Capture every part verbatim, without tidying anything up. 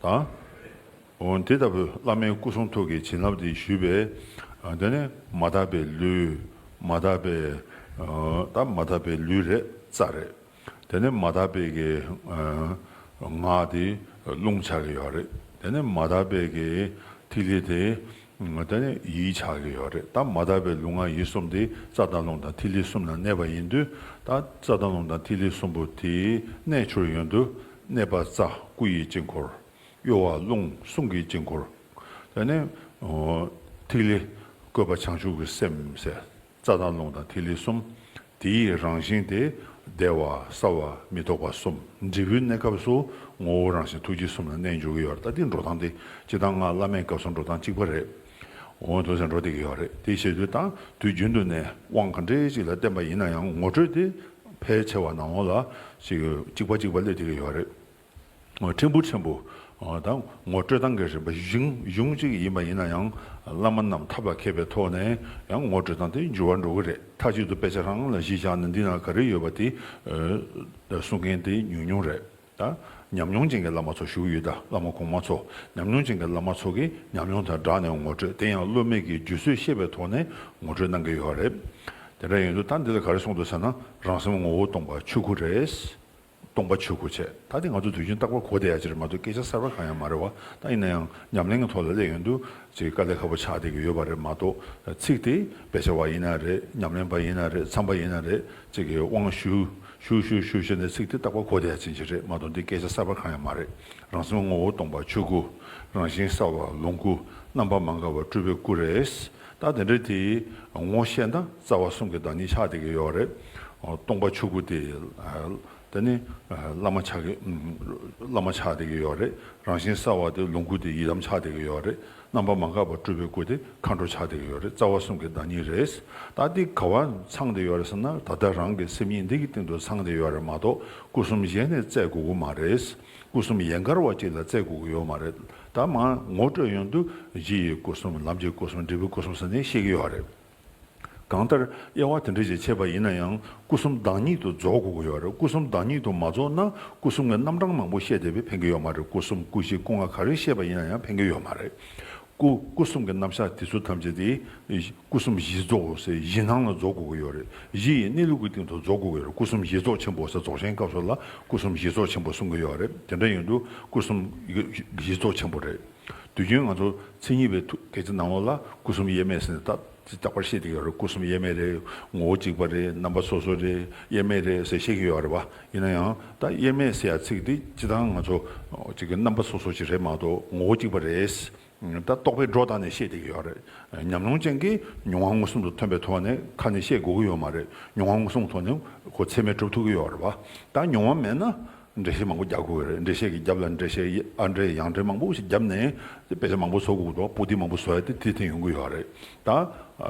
དང་། འོ་དེ་ལྟ་བུའི་བླ་མའི་སྐུ་གསུང་ཐུགས་ཀྱི་བྱིན་རླབས་དེ་ཞུས་པས། ཨ་དེ་ནས་མ་དག་པའི་ལུས། མ་དག་པའི་ཨ་ད་མ་དག་པའི་ལུས་རེད། རྩ་རེད། དེ་ནས་མ་དག་པའི་གི་ཨ་ངག་དེ་རླུང་ཆགས་ཀྱི་ཡོད་རེད། དེ་ནས་མ་དག་པའི་གི་ཐིག་ལེ་དེ་ཨ་དེ་ནས་ཡིད་ཆགས་ཀྱི་ཡོད་རེད། ད་མ་དག་པའི་ལུས་ངག་ཡིད་གསུམ་དེ་རྩ་དང་རླུང་དང་ཐིག་ལེ་གསུམ་ལ་གནས་པ་ཡིན་དུས། ད་རྩ་དང་རླུང་དང་ཐིག་ལེ་གསུམ་པོ་དེའི་གནས་གྱུར་ཡོང་དུས། གནས་པ་རྩ་སྐུ་ཡི་དཀྱིལ་འཁོར། གཡོ་བ་རླུང་གསུང་གི་དཀྱིལ་འཁོར། དེ་ནས་ཨོ་ཐིག་ལེ་བཀོད་པ་བྱང་ཆུབ་ཀྱི་སེམས་ཟེར། རྩ་དང་རླུང་དང་ཐིག་ལེ་གསུམ། དེའི་རང་བཞིན་དེ་བདེ་བ་གསལ་བ་མི་རྟོག་པ་གསུམ། འབྲས་བུའི་གནས་སྐབས་སུ་ངོ་བོ་རང་བཞིན་ཐུགས་རྗེ་གསུམ་ལ་གནས་འགྱུར་གྱི་ཡོད་རེད། ད་འདི་འགྲོ་སྟངས་དེ་སྤྱིར་བཏང་ང་བླ་མའི་སྐབས་སུ་འགྲོ་སྟངས་གཅིག་པ་རེད། འོ་འདུག་སེ་འགྲོ་བསྡད་ཀྱི་ཡོད་རེད། དེ་བྱེད་དུས་ད་དུས་རྒྱུན་དུ་ནས་དབང་ག་འདྲའི་ཅིག་ལ་བརྟེན་པ་ཡིན་ན་ཡང་ངོ་སྤྲོད་དེ་ཕལ་ཆེ་བ་ནང་ལོགས་ལ་ཅིག་གཅིག་པ་གཅིག་པ་སླེབས་བསྡད་ཀྱི་ཡོད་རེད། ཕྲན་བུ་ཕྲན་བུ། ཨ་དང་ངོ་སྤྲོད་སྟངས་ཀྱི་རིམ་པ་གཞུང་གཞུང་གཅིག་ཡིན་པ་ཡིན་ན་ཡང་། བླ་མ་རྣམས་ཐབས་ལ་མཁས་པའི་ཐོག་ནས་ཡང་ངོ་སྤྲོད་སྟངས་དེ་འགྱུར་བ་འགྲོ་གི་རེད། མཐའ་གཅིག་ཏུ་དཔེ་ཆ་རང་ལ་གཞི་བཞག་ནས་འདི་ན་ག་རེ་ཡོད་པ་དེ་ཨ་གསུང་མཁན་དེ་ཉུང་ཉུང་རེད། ད་ཉམས་མྱོང་ཅན་གྱི་བླ་མ་ཚོ་བཞུགས་ཡོད། ད་བླ་མ་གོང་མ་ཚོ། ཉམས་མྱོང་ཅན་གྱི་བླ་མ་ཚོ་གིས་ཉམས་མྱོང་དང་སྦྲགས་ནས་ངོ་སྤྲོད། དེ་ཡང་སློབ་མའི་གི་རྒྱུད་ཚོད་ཤེས་པའི་ཐོག་ནས་ངོ་སྤྲོད་གནང་གི་ཡོད་རེད། དེ་འདྲ་ཡིན་དུས་ད་འདི་ལ་ག་རེ་གསུངས་འདུག་ཟེར་ན། རང་སེམས་ངོ་བོ་སྟོང་པ་ཆོས་སྐུ་རེད། སྟོང་པ་ཆོས་སྐུ་བྱས། ད་དེ་ང་ཚོ་དུས་རྒྱུན་རྟག་པར་གོ་བསྡད་ཡ་ཅིག་རེད་མ་གཏོགས་སྐད་ཆ་གསར་པ་གང་ཡང་མ་རེད་བ། ད་ཡིན་ན་ཡང་ཉམས་ལེན་གྱི་ཐོག་ལ་སླེབས་ཡོང་དུས་ཅིག་དཀའ་ལས་ཁག་པོ་ཆགས་བསྡད་ཀྱི་ཡོད་པ་རེད་མ་གཏོགས། ཚིག་དེ་དཔེ་ཆ་བ་ཡིན་ན་རེད། ཉམས་ལེན་པ་ཡིན་ན་རེད། མཚམས་པ་ཡིན་ན་རེད། ཅིག་གི་དབང་ཞུ་ཞུ་ཞུ་ཞུ་བྱས་ནས་ཚིག་དེ་རྟག་པར་གོ་བསྡད་ཡ་ཅིག་རེད་མ་གཏོགས། འདི་སྐད་ཆ་གསར་པ་གང་ཡང་མ་རེད། རང་སེམས་ངོ་བོ་སྟོང་པ་ཆོས་སྐུ། རང་བཞིན་གསལ་བ་ལོངས་སྐུ། རྣམ་པ་མ་འགགས་པ་སྤྲུལ་པའི་སྐུ་རེད། ད་དེ་འདྲ་དེ་ངོ་ཤེས་ན་རྩ་བ་གསུམ་གྱི་བདག་ཉིད་ཆགས་བསྡད་ཀྱི་ཡོད་རེད། སྟོང་པ་ཆོས་སྐུ་དེ་དེ་ནི་བླ་མ་ཆགས་ཀྱི་བླ་མ་ཆགས་བསྡད་ཀྱི་ཡོད་རེད། རང་བཞིན་གསལ་བ་དེ་ལོངས་སྐུ་དེ་ཡི་དམ་ཆགས་བསྡད་ཀྱི་ཡོད་རེད། རྣམ་པ་མ་འགགས་པ་སྤྲུལ་པའི་སྐུ་དེ་མཁའ་འགྲོ་ཆགས་བསྡད་ཀྱི་ཡོད་རེད། རྩ་བ་གསུམ་གྱི་བདག་ཉིད་རེད། ད་འདི་ག་བ་ཚང་བསྡད་ཡོད་རེད་ཟེར་ན། ད་ལྟ་རང་གི་སེམས་ཉིད་འདི་གི་སྟེང་དུ་ཚང་བསྡད་ཡོད་རེད་མ་གཏོགས། སྐུ་གསུམ་གཞན་ནས་བཙལ་དགོས་ཀྱི་མ་རེད། སྐུ་གསུམ་ཡན་གར་བ་གཅིག་ལ་བཙལ་དགོས་ཀྱི་ཡོད་མ་རེད། ད་མར་ངོ་སྤྲོད་ཡོང་དུས་གཞི་ཡི་སྐུ་གསུམ། ལམ་གྱི་སྐུ་གསུམ། འབྲས་བུའི་སྐུ་གསུམ་ཟེར་ནས་བཤད་ཀྱི་ཡོད་རེད། གང་ལྟར་དབྱེ་བ་དེ་འདྲ་ཞིག་ཕྱེ་བ་ཡིན་ན་ཡང་། སྐུ་གསུམ་བདག་ཉིད་དུ་རྫོགས་དགོས་ཀྱི་ཡོད་རེད། སྐུ་གསུམ་བདག་ཉིད་དུ་མ་རྫོགས་ན། སྐུ་གསུམ་གྱི་རྣམ་གྲངས་མང་པོ་བཤད་བསྡད་པས་ཕན་གྱི་ཡོད་མ་རེད། སྐུ་གསུམ་སྐུ་བཞི་སྐུ་ལྔ་ག་རེ་བཤད་པ་ཡིན་ན་ཡང་ཕན་གྱི་ཡོད་མ་རེད། སྐུ་སྐུ་གསུམ་གྱི་རྣམ་གཞག་དེ་ཚོ་ཐམས་ཅད་དེ་སྐུ་གསུམ་གཞི་རྫོགས་ཟེར། གཞི་སྣང་ལ་རྫོགས་དགོས་ཀྱི་ཡོད་རེད། གཞི་ཡི་གནས་ལུགས་ཀྱི་སྟེང་དུ་རྫོགས་དགོས་ཀྱི་ཡོད་རེད། སྐུ་གསུམ་གཞི་རྫོགས་ཆེན་པོ་ཟེར། རྫོགས་ཆེན་སྐབས་སུ་ལ་སྐུ་གསུམ་གཞི་རྫོགས་ཆེན་པོ་གསུང་གི་ཡོད་རེད། དེ་འདྲ་ཡིན་དུས་སྐུ་གསུམ་གཞི་རྫོགས་ཆེན་པོ་རེད། དུས་རྒྱུན་ང་ཚོ་མཚན་ཉིད་པའི་ཐུགས་སྐད་ཆ་ནང་ལོགས་ལ་སྐུ་གསུམ་དབྱེར་མེད་ཟེར་ནས་ད་རྟག་པར་བཤད་བསྡད་ཀྱི་ཡོད་རེད། སྐུ་གསུམ་དབྱེར་མེད་རེད། ངོ་བོ་གཅིག་པ་རེད། རྣམ་པ་སོ་སོ་རེད། དབྱེར་མེད་རེད་ཟེར་བཤད་ཀྱི་ཡོད་རེད་བ། ཡིན་ན་ཡང་ད་དབྱེར་མེད་ཟེར་ཡ་ཚིག་འདི་སྤྱིར་བཏང་ང་ཚོ་ཅིག་གི་རྣམ་པ་སོ་སོ་ཅིག་རེད་མ་གཏོགས་ངོ་བོ་གཅིག་པ་རེད། ད་རྟོག་པས་སྒྲོ་བཏགས་ནས་བཤད་བསྡད་ཀྱི་ཡོད་རེད། ཉམས་མྱོང་ཅན་གྱིས་མྱོང་བ་མངོན་སུམ་དུ་ཐོན་པའི་ཐོག་ནས་ཁ་ནས་བཤད་དགོས་ཀྱི་ཡོད་མ་རེད། མྱོང་བ་མངོན་སུམ་ཐོག་ནས་ཁོ་ཚད་མས་གྲུབ་ཐུབ་ཀྱི་ཡོད་རེད་བ། ད་མྱོང་བ་མེད་ན། འགྲེལ་བཤད་མང་པོ་རྒྱག་དགོས་རེད། འགྲེལ་བཤད་ཀྱི་རྒྱབ་ལ་འགྲེལ་བཤད་ཨ་འགྲེལ་ཡང་འགྲེལ་མང་པོ་ཞིག་བརྒྱབ་ནས་དཔེ་ཆ་མང་པོ་བཟོ་དགོས་འདུག་པོ་ཏི་མང་པོ་བཟོ་ཡ་དེ་དེ་དེ་ཡོང་གི་ཡོད་རེད། ད་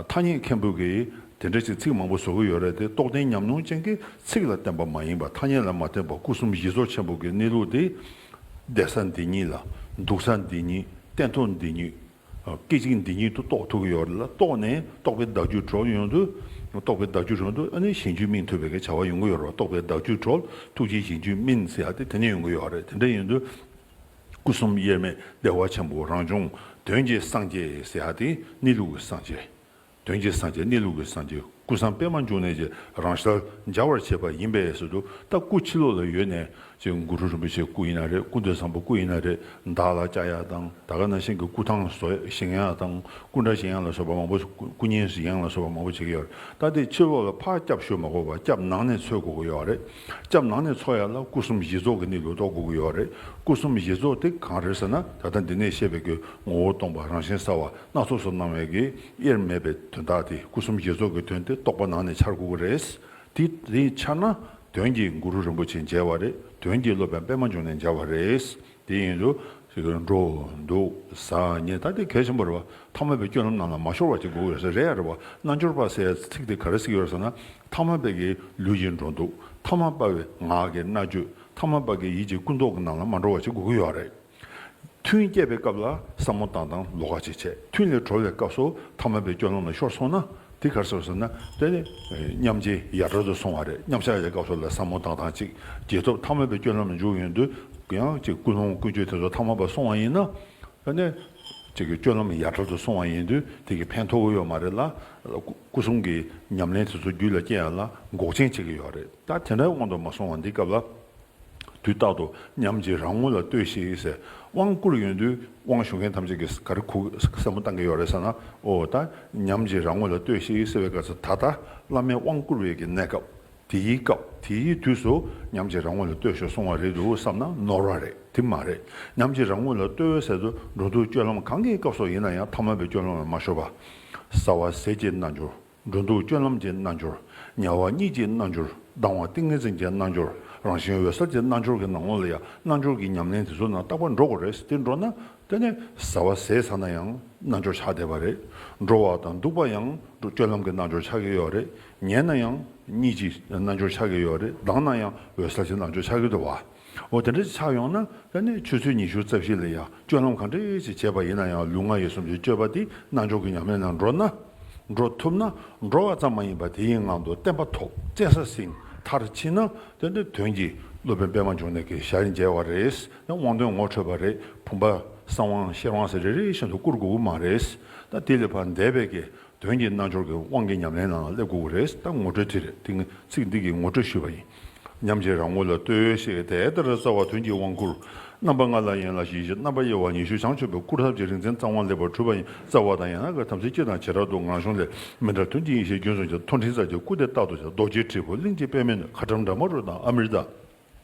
ཐ་སྙད་མཁན་པོ་གིས་དེ་འདྲ་ཞིག་ཚིག་མང་པོ་བཟོ་གི་ཡོད་རེད་དེ། རྟོགས་ལྡན་ཉམས་མྱོང་ཅན་གྱིས་ཚིག་ལ་བརྟེན་པ་མ་ཡིན་པ། ཐ་སྙད་ལ་མ་བརྟེན་པ། སྐུ་གསུམ་གཞི་རྫོགས་ཆེན་པོ་གི་གནས་ལུགས་དེ། བསྡད་ས་འདི་ཉིད་ལ། འདུག་ས་འདི་ཉིད། སྟན་ཐོག་འདི་ཉིད། སྐད་ཅིག་འདི་ཉིད་དུ་རྟོགས་ཐུབ་ཀྱི་ཡོད་རེད་ལ། རྟོགས་ནས་རྟོགས་པའི་བདག་རྒྱུད་གྲོལ་ཡོང་དུས། རྟོགས་པའི་བདག་རྒྱུད་གྲོལ་དུས་ཨ་ནི་གཞན་རྒྱུད་སྨིན་ཐུབ་པའི་གི་བྱ་བ་ཡོང་གི་ཡོད་རེད། རྟོགས་པའི་བདག་རྒྱུད་གྲོལ། ཐུགས་རྗེས་གཞན་རྒྱུད་སྨིན་ཟེར་ཡ་དེ་དེ་ནས་ཡོང་གི་ཡོད་རེད། དེ་འདྲ་ཡིན་དུས་སྐུ་གསུམ་དབྱེར་མེད་བདེ་བ་ཆེན་པོ་རང་བྱུང་དོན་གྱི་སངས་རྒྱས་ཟེར་ཡ་དེ་གནས་ལུགས་ཀྱི་སངས་རྒྱས། དོན་གྱི་སངས་རྒྱས། གནས་ལུགས་ཀྱི་སངས་རྒྱས། སྐུ་གསུམ་པདྨ་འབྱུང་གནས་ཀྱི་རང་ཞལ་མཇལ་བར་བྱེད་པ་ཡིན་པས་ཟེར་དུས། ད་སྐུ་ཕྱི་ལོགས་ལ་ཡོད་ནས་ཅིག་གུ་རུ་རིན་པོ་ཆེའི་སྐུ་ཡིན་ན་རེད། སྐུ་མདུན་བཟང་པོའི་སྐུ་ཡིན་ན་རེད། བདག་ལ་བཅའ་ཡ་དང་། ད་ག་ནང་བཞིན་གྱི་སྐུ་ཐང་བཞེངས་ཡ་དང་། སྐུ་འདྲ་བཞེངས་ཡ་ལ་སོགས་པ་མང་པོ། སྐུ་བརྙན་བཞེངས་ཡ་ལ་སོགས་པ་མང་པོ་བྱེད་ཀྱི་ཡོད་རེད། ད་དེ་ཕྱི་ལོགས་ལ་ཕར་སྐྱབས་ཞུ་མ་དགོས་པར་སྐྱབས་ནང་ནས་འཚོལ་དགོས་ཀྱི་ཡོད་རེད། སྐྱབས་ནང་ནས་འཚོལ་ཡ་ལ་སྐུ་གསུམ་གཞི་རྫོགས་ཀྱི་གནས་ལུགས་རྟོགས་དགོས་ཀྱི་ཡོད་རེད། སྐུ་གསུམ་གཞི་རྫོགས་དེ་གང་རེད་ཟེར་ན། ད་ལྟ་འདི་ནས་བཤད་པའི་གི་ངོ་བོ་སྟོང་པ། རང་བཞིན་གསལ་བ། སྣ་ཚོགས་སུ་སྣང་བའི་གི་དབྱེར་མེད་པའི་དོན་དག་དེ། སྐུ་གསུམ་གཞི་རྫོགས་ཀྱི་དོན་དེ་རྟོགས་པ་ནང་ནས་འཆར་དགོས་ཀྱི་རེད། དེ་དེ་འཆར་ན་དོན་གྱིས་གུ་རུ་རིན་པོ་ཆེ་མཇལ་བ་རེད། དོན་གྱིས་སློབ་དཔོན་པདྨ་འབྱུང་གནས་མཇལ་བ་རེད། དེ་ཡིན་དུས་འགྲོ་འདུག་ཟ་ཉལ། ད་དེ་གལ་ཆེན་པོ་རེད་བ། ཐ་མལ་པའི་སྤྱོད་ལམ་ནང་ལ་མ་ཤོར་བ་བྱེད་དགོས་ཀྱི་རེད་ཟེར། རེད་ཡ་རེད་བ། རྣལ་འབྱོར་པ་ཟེར་ཡ་ཚིག་དེ་ག་རེ་ཟེར་གྱི་ཡོད་རེད་ཟེར་ན། ཐ་མལ་པའི་གི་ལུས་ཀྱི་འགྲོ་འདུག་ཐ་མལ་པ་བའི་ངག་གི་སྨྲ་བརྗོད། ཐ་མལ་པ་གི་ཡིད་ཀྱི་ཀུན་རྟོག་གི་ནང་ལ་མ་འགྲོ་བ་བྱེད་དགོས་ཀྱི་ཡོད་རེད། ཐུན་བསྐྱེད་པའི་སྐབས་ལ་བསམ་བློ་བཏང་སྟངས་ལོགས་ཀ་ཅིག་བྱས། ཐུན་ལས་གྲོལ་བའི་སྐབས་སུ་ཐ་མལ་པའི་སྤྱོད་ལམ་ལ་ཤོར་སོང་ན། དེ་ག་རེ་ཟེར་ཟེར་ན། དེ་ནི་མཉམ་རྗེས་ཡར་འགྲོ་དུ་སོང་བ་རེད། མཉམ་གཞག་ཡའི་སྐབས་སུ་ལ་བསམ་བློ་བཏང་སྟངས་གཅིག་རྗེས་ཐོབ་ཐ་མལ་པའི་སྤྱོད་ལམ་ལ་འཇུག་ཡོང་དུས། ཡང་ཅིག་ཀུན་སློང་ཀུན་སྤྱོད་དེ་ཚོ་ཐ་མལ་པ་སོང་བ་ཡིན་ན། ཨ་ནི་ཅིག་གི་སྤྱོད་ལམ་ཡ་བྲལ་དུ་སོང་བ་ཡིན་དུས་དེ་གི་ཕན་ཐོགས་ཀྱི་ཡོད་མ་རེད་ལ། སྐུ་སྐུ་གསུམ་གྱི་ཉམས་ལེན་དེ་ཚོ་རྒྱུད་ལ་སྐྱེ་ཡ་ལ་འགོག་རྐྱེན་བྱེད་ཀྱི་ཡོད་རེད། ད་དེ་འདྲའི་དབང་དུ་མ་སོང་བ་འདི་སྐབས་ལ། དུས་རྟག་ཏུ་ཉམས་ཀྱིས་རང་ངོ་ལ་ལྟོས་ཤིག་ཟེར། དབང་བསྐུར་ཡོང་དུས་དབང་ཞུ་མཁན་ཐམས་ཅད་ཀྱིས་ག་རེ་གུ་སེམས་པ་བཏང་གི་ཡོད་རེད་ཟེར་ན། ཨོ་ད་ཉམས་ཀྱིས་རང་ངོ་ལ་ལྟོས་ཤིག་ཟེར་བའི་སྐབས་སུ་ད་ལྟ་བླ་མས་དབང་བསྐུར་བའི་གི་གནས་སྐབས། དེའི་སྐབས་དེའི་དུས་སུ་ཉམས་ཀྱིས་རང་ངོ་ལ་ལྟོས་ཤིག་གསུང་བ་རེད་འདུག་བསམ་ན་ནོར་བ་རེད། དེ་མ་རེད། ཉམས་ཀྱིས་རང་ངོ་ལ་ལྟོས་ཟེར་དུས་འགྲོ་འདུག་སྤྱོད་ལམ་གང་གི་སྐབས་སུ་ཡིན་ན་ཡང་ཐ་མལ་པའི་སྤྱོད་ལམ་ལ་མ་ཤོར་བ། ཟ་བ་ཟས་ཀྱི་རྣལ་འབྱོར། འགྲོ་འདུག་སྤྱོད་ལམ་གྱི་རྣལ་འབྱོར། ཉལ་བ་གཉིད་ཀྱི་རྣལ་འབྱོར། ལྡང་བ་ཏིང་ངེ་འཛིན་གྱི་རྣལ་འབྱོར། རང་བཞིན་འོད་གསལ་གྱི་རྣལ་འབྱོར་གྱི་ནང་ལོགས་ལ་ཡང་རྣལ་འབྱོར་གྱི་ཉམས་ལེན་དེ་ཚོ་ནང་རྟག་པར་འགྲོ་དགོས་རེད། དེ་འགྲོ་ན་དེ་ནས་ཟ་བ་ཟས་ཚར་ན་ཡང་རྣལ་འབྱོར་ཆགས་བསྡད་པ་རེད། འགྲོ་བ་དང་འདུག་པ་ཡང་སྤྱོད་ལམ་གྱི་རྣལ་འབྱོར་ཆགས་ཀྱི་ཡོད་རེད། ཉལ་ན་ཡང་གཉིད་ཀྱི་རྣལ་འབྱོར་ཆགས་ཀྱི་ཡོད་རེད། ལྡང་ན་ཡང་འོད་གསལ་གྱི་རྣལ་འབྱོར་ཆགས་ཀྱི་འདུག་བ། འོ་དེ་འདྲ་ཞིག་ཆགས་ཡོང་ན་ཨ་ནི་ཆུ་ཚོད་ཉི་ཤུ་རྩ་བཞི་ལ་ཡང་སྤྱོད་ལམ་ག་འདྲ་ཞིག་བྱས་པ་ཡིན་ན་ཡང་ལུས་ངག་ཡིད་གསུམ་གྱི་སྤྱོད་པ་དེ་རྣལ་འབྱོར་གྱི་ཉམས་ལེན་ནང་འགྲོ་ན། འགྲོ་ཐུབ་ན་འགྲོ་བ་ཙམ་མ་ཡིན་པར་དེའི་ངང་དུ་བརྟན་པ་ཐོབ། བཙན་ས་ཟིན། མཐར་ཕྱིན་ན་དེ་འདྲ་དོན་གྱི་སློབ་དཔོན་པད་མ་འབྱུང་གནས་ཀྱི་ཞལ་མཇལ་བ་རེད། དབང་དོན་ངོ་འཕྲོད་པ་རེད། བུམ་པ་གསང་དབང་ཤེར་དབང་ཟེར་རེ་རེ་བཞིན་དུ་བསྐུར་དགོས་ཀྱི་མ་རེད། ད་དེ་ལས་ཕར་འདས་པའི་གི་དོན་གྱི་རྣལ་འབྱོར་གྱི་དབང་གི་ཉམས་ལེན་ནང་ལ་སླེབས་དགོས་ཀྱི་རེད། ད་ངོ་སྤྲོད་དེ་རེད། དེ་ཚིག་འདི་གི་ངོ་སྤྲོད་ཞུས་པ་ཡིན། ཉམས་ཀྱིས་རང་ངོ་ལ་ལྟོས་ཤིག་དེ་ལྟར་རྩ་བ་དོན་གྱི་དབང་བསྐུར། རྣམ་པ་ལྔ་ལ་ཡན་ལག་བཞི་བཞི། རྣམ་པ་དབྱེ་བ་ཉི་ཤུ་བྱང་ཆུབ་པའི་སྐུར་ཐབས་ཀྱི་རིག་འཛིན་རྩ་དབང་ལེགས་པར་གྲུབ་པ་ཡི་རྩ་བ་དང་ཡན་ལག་གི་དམ་ཚིག་སྤྱི་དང་བྱེ་བྲག་ཏུ་ངང་གཞུང་ལས་མི་འདྲ་དོན་གྱི་ཡེ་ཤེས་རྒྱུན་བཟུང་ཞིང་མཐོ་འབྲིང་རྩ་གཅིག་སྐུ་དེ་རྟག་ཏུ་བྱ། རྡོ་རྗེ་དྲིལ་བུ་གླིང་རྗེ་པདྨའི་སྣོད། ཁ་ཊྭཱཾ་བྲཧྨ་རུ་དང་ཨ་མྲྀ་ཏ།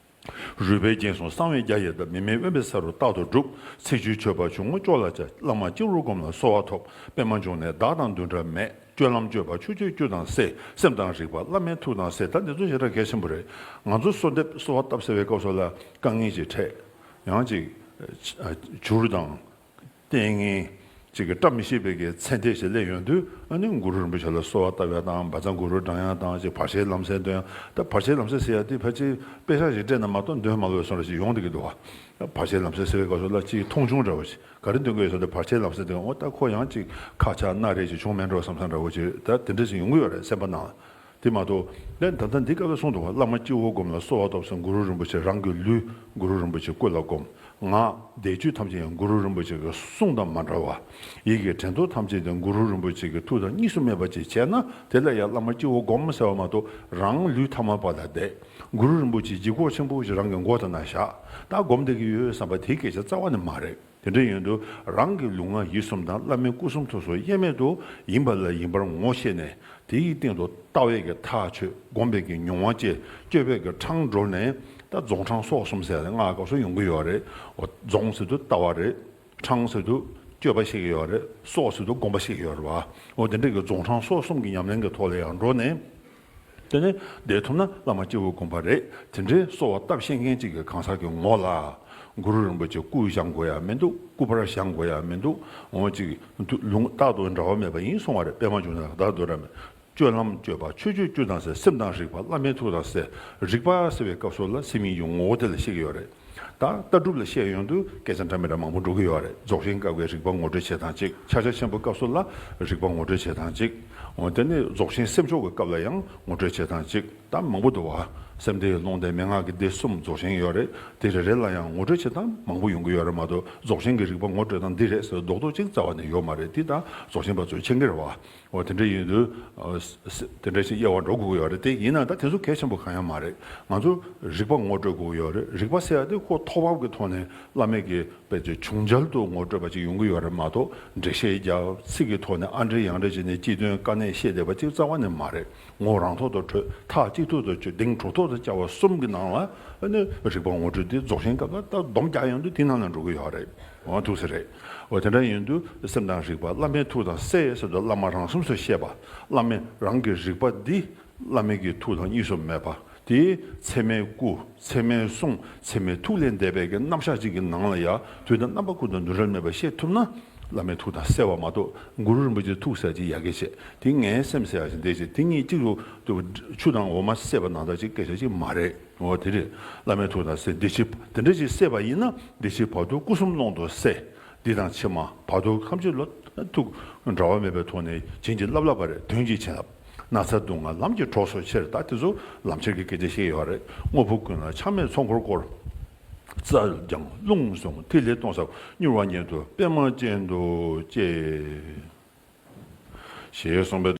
རུས་པའི་རྒྱན་གསུམ་གསང་བའི་རྒྱ་ཡི་ཟླ། མི་མེད་དབེན་པའི་ས་རུ་རྟག་ཏུ་སྒྲུབ། ཚེ་བཅུད་མཆོད་པ་ཆུང་ངུ་ཅོག་ལ་བཅའ། བླ་མ་སྤྱི་བོར་བསྒོམས་ལ་གསོལ་བ་ཐོབ། པདྨ་འབྱུང་གནས་བདག་དང་འདུན་གྲལ་མེད། སྤྱོད་ལམ་སྤྱོད་པ་ཆོས་སྤྱོད་བཅུ་དང་བསྲེ། སེམས་དང་རིག་པ་བླ་མའི་ཐུགས་དང་བསྲེ། ད་འདི་ཚོ་ཞེ་དྲག་གལ་ཆེན་པོ་རེད། ང་ཚོ་གསོལ་འདེབས་གསོལ་བ་བཏབ་ཟེར་བའི་སྐབས་སུ་ལ་དཀའ་ངལ་ཅིག་འཕྲད། ཡང་ཅིག་བྱུར་དང་། ལྟས་ངན་ཅིག་གི་བཀྲ་མི་ཤིས་པའི་གི་མཚན་ལྟས་ཤིག་སླེབས་ཡོང་དུས་ཨ་ནི་གུ་རུ་རིན་པོ་ཆེ་ལ་གསོལ་བ་བཏབ་ཡ་དང་བཛྲ་གུ་རུ་བགྲང་ཡ་དང་ཅིག་བར་ཆད་ལམ་སེལ་འདོན་ཡ། ད་བར་ཆད་ལམ་སེལ་ཟེར་ཡ་དེ་ཕལ་ཆེར་དཔེ་ཆ་ཞིག་སྤྲད་ན་མ་གཏོགས་འདོན་མ་ལོས་སོང་ར་ཞིག་ཡོང་བསྡད་ཀྱི་འདུག་བ། བར་ཆད་ལམ་སེལ་ཟེར་བའི་སྐབས་སུ་ལ་ཅིག་མཐོང་ཆུང་འདྲ་བོ་ཞིག་ག་རེ་འདོན་གྱི་ཡོད་ཟེར་དུས་བར་ཆད་ལམ་སེལ་འདོན། འོ་ད་ཁོ་ཡང་ཅིག་ཁ་ཆག་སྣ་རལ་ཅིག་བྱུང་མེད་འགྲོ་བསམ་བསམ་འདྲ་བོ་ཅིག་ད་དེ་འདྲ་ཞིག་ཡོང་གི་ཡོད་རེད་སེམས་པ་ནང་ལ། དེ་མ་གཏོགས་ལན་ད་ལྟ་འདི་སྐབས་ལ་གསུངས་འདུག་བ། བླ་མ་སྤྱི་བོར་བསྒོམས་ལ་གསོལ་བ་ཐོབ་ཟེར། གུ་རུ་རིན་པོ་ཆེ་རང་གི་ལུས་གུ་རུ་རིན་པོ་ཆེ་སྐུ་ལ་བསྒོམ། ངག་བཟླས་བརྗོད་ཐམས་ཅད་ཡང་གུ་རུ་རིན་པོ་ཆེ་གི་གསུང་དང་མ་འདྲ་བ། ཡིད་ཀྱི་དྲན་རྟོག་ཐམས་ཅད་ཀྱང་གུ་རུ་རིན་པོ་ཆེ་གི་ཐུགས་དང་གཉིས་སུ་མེད་པ་ཅིག་བྱས་ན་དེ་ལ་ཡང་བླ་མ་སྤྱི་བོར་བསྒོམ་ཟེར་བ་མ་གཏོགས་རང་ལུས་ཐ་མལ་པ་ལ་བསྡད། གུ་རུ་རིན་པོ་ཆེ་ལྗིད་ཁོག་ཆེན་པོ་ཞིག་རང་གི་མགོ་དང་ན་བཞག་ད་བསྒོམ་བསྡད་ཀྱི་ཡོད་བསམ་པ་དེའི་སྐད་ཆ་རྩ་བ་ནས་མ་རེད། དེ་འདྲ་ཡིན་དུས་རང་གི་ལུས་ངག་ཡིད་གསུམ་དང་བླ་མའི་སྐུ་གསུང་ཐུགས་སུ་དབྱེར་མེད་དུ་ཡིན་པ་ལ་ཡིན་པར་ངོ་ཤེས་ནས། དེའི་སྟེང་དུ་ལྟ་བའི་གི་ཐག་ཆོད། སྒོམ་པའི་གི་མྱོང་བ་བསྐྱེད། སྤྱོད་པའི་གི་འཕྲང་བསྒྲོལ་ནས་ད་རྫོགས་འཕྲང་སོགས་གསུམ་ཟེར་ཡ་དེ་སྔགས་སྐབས་སུ་ཡོང་གི་ཡོད་རེད། འོ་རྫོགས་ཟེར་དུས་ལྟ་བ་རེད། འཕྲང་ཟེར་དུས་སྤྱོད་པ་ཤེས་ཀྱི་ཡོད་རེད། སོགས་ཟེར་དུས་སྒོམ་པ་ཤེས་ཀྱི་ཡོད་རེད་བ། འོ་དེ་འདྲའི་གི་རྫོགས་འཕྲང་སོགས་གསུམ་གྱི་ཉམས་ལེན་གྱི་ཐོག་ལ་ཡང་འགྲོ་ནས། དེ་ནས་བསྡད་ཐུབ་ན་བླ་མ་སྤྱི་བོར་བསྒོམ་པ་རེད། དེ་འདྲའི་གསོལ་བ་བཏབ་ཤེས་མཁན་ཅིག་གི་གང་ཟག་གི་ངོ་ལ། གུ་རུ་རིན་པོ་ཆེ་སྐུ་བཞེངས་དགོས་ཡ་མི་འདུག་སྐུ་པར་བཞེངས་དགོས་ཡ་མི་འདུག་འོ་ཅིག་ལུང་རྟག་ཏུ་འབྲལ་བ་མེད་པ་ཡིན་གསུང་བ་རེད། པད་མ་འབྱུང་གནས་ལ་བདག་འདུན་གྲལ་མེད། སྤྱོད་ལམ་སྤྱོད་པ་ཆོས་སྤྱོད་བཅུ་དང་བསྲེ། སེམས་དང་རིག་པ་བླ་མའི་ཐུགས་དང་བསྲེ། རིག་པ་ཟེར་བའི་སྐབས་སུ་ལ་སེམས་ཉིད་ཀྱི་ངོ་བོ་དེ་ལ་བཤད་ཀྱི་ཡོད་རེད། ད་ལྟ་གྲུབ་ལ་བཤད་ཡོང་དུས་སྐད་ཆ་འདྲ་མི་འདྲ་མང་པོ་འགྲོ་གི་ཡོད་རེད། རྫོགས་ཆེན་སྐབས་ཀྱི་རིག་པ་ངོ་སྤྲོད་བྱེད་སྟངས་གཅིག་ཕྱག་རྒྱ་ཆེན་པོའི་སྐབས་སུ་ལ་རིག་པ་ངོ་སྤྲོད་བྱེད་སྟངས་གཅིག་འོ་དེ་ནས་རྫོགས་ཆེན་སེམས་ཕྱོགས་ཀྱི་སྐབས་ལ་ཡང་ངོ་སྤྲོད་བྱེད་སྟངས་གཅིག་ད་མང་པོ་འདུག་བ། སེམས་སྡེ་ཡི་ཀློང་སྡེ་མན་ངག་གི་སྡེ་གསུམ་རྫོགས་ཆེན་ཡོད་རེད། དེ་རེ་རེ་ལ་ཡང་ངོ་སྤྲོད་བྱེད་སྟངས་མང་པོ་ཡོང་གི་ཡོད་རེད་མ་གཏོགས་རྫོགས་ཆེན་གྱི་རིག་པ་ངོ་སྤྲོད་སྟངས་འདི་རེད་ཟེར་རྡོག་རྡོག་གཅིག་རྩ་བ་ནས་ཡོད་མ་རེད། འདི་ད་རྫོགས་ཆེན་པ་ཚོས་མཁྱེན་གྱི་རེད་བ། འོ་དེ་འདྲ་ཡིན་དུས། ཨ་ས་ས་དེ་འདྲ་ཞིག་དབྱེ་བ་འགྲོ་དགོས་ཀྱི་ཡོད་རེད། དེ་ཡིན་ན་ད་དེ་ཚོ་གལ་ཆེན་པོ་གང་ཡང་མ་རེད། ང་ཚོ་རིག་པ་ངོ་སྤྲོད་དགོས་ཀྱི་ཡོད་རེད། རིག་པ་ཟེར་ཡ་དེ་ཁོ་ཐོག་བབས་ཀྱི་ཐོག་ནས་བླ་མས་ཀྱི་དཔེ་ཆ་བྱུང་རྒྱལ་དུ་ངོ་སྤྲོད་པ་ཅིག་ཡོང་གི་ཡོད་རེད་མ་གཏོགས་འགྲེལ་བཤད་རྒྱབ་ཚིག་གི་ཐོག་ནས་ཨ་འདྲ་ཡང་འདྲ་བྱས་ནས་སྤྱི་དོན་དཀའ་གནད་བཤད་བསྡད་པ་ཅིག་རྩ་བ་ནས་མ་རེད། ངོ་རང་ཐོག་ཏུ་འཕྲོད། ཐག་གཅིག་ཐོག་ཏུ་ཆོད། གདེང་གྲོགས་ཐོག་ཏུ་བཅའ་བ་གསུམ་གྱི་ནང་ལ་ཨ་ནི་རིག་པ་ངོ་སྤྲོད་དེ་རྫོགས་ཆེན་སྐབས་ལ་ད་སྡོམ་རྒྱག་ཡོང་དུས་དེ་ནང་ལ་འགྲོ་གི་ཡོད་རེད། འོ་ཐུགས་སྲས་རེད། འོ་དེ་འདྲ་ཡིན་དུས་སེམས་དང་རིག་པ་བླ་མའི་ཐུགས་དང་བསྲེ་ཟེར་དུས་བླ་མ་རང་གསུངས་སུ་བཤད་པ། བླ་མས་རང་གི་རིག་པ་འདི་བླ་མའི་གི་ཐུགས་དང་གཉིས་སུ་མེད་པ། དེའི་ཚད་མའི་སྐུ་ཚད་མའི་གསུང་ཚད་མའི་ཐུགས་ལས་འདས་པའི་གི་རྣམ་གཞག་ཅིག་གི་ནང་ལ་ཡང་དུས་དང་རྣམ་པ་ཀུན་ཏུ་འདུ་འབྲལ་མེད་པར་ཤེས་ཐུབ་ན། བླ་མའི་ཐུགས་དང་བསྲེ་བ་མ་གཏོགས་གུ་རུ་རིན་པོ་ཆེའི་ཐུགས་ཟེར་ཅིག་ཡ་གི་བྱེད་དེ་ངའི་སེམས་ཟེར་ཡ་ཅིག་འདས་ཅིག་དེ་གཉིས་གཅིག་ཏུ་ཆུ་དང་འོ་མ་བསྲེས་པ་ནང་ལྟར་ཅིག་སྐད་ཆ་ཅིག་མ་རེད། འོ་དེ་རེད། བླ་མའི་ཐུགས་དང་བསྲེ་འདི་ཕྱི་དེ་འདྲ་ཅིག་བསྲེས་པ་ཡིན་ན་འདི་ཕྱི་བར་དོ་སྐུ་གསུམ་ཀློང་དུ་བསྲེ། འདི་དང་ཕྱི་མ་བར་དོ་ཐམས་ཅད་ལ་ཐུགས་འབྲལ་བ་མེད་པའི་ཐོག་ནས་བྱིན་གྱིས་བརླབས་བརླབས་པ་རེད། དོན་གྱི་བྱིན་རླབས། ན་ཚ་སྡུག་བསྔལ་ལམ་གྱི་གྲོགས་སུ་ཁྱེར། ད་དེ་ཚོ་ལམ་ཁྱེར་གྱི་སྐད་ཆ་བཤད་ཡོད་རེད། དངོས་པོ་ཀུན་ལ་ཆགས་མེད་ཚོགས་འཁོར་བསྐོར། རྩྭ་ལྗང་རླུང་བཟུང་ཐིག་ལེ་སྟོང་ཟབ་མྱུར་བ་ཉིད་དུ་པདྨ་ཅན་དུ་སྐྱེ། ཞེས་གསུངས་པས་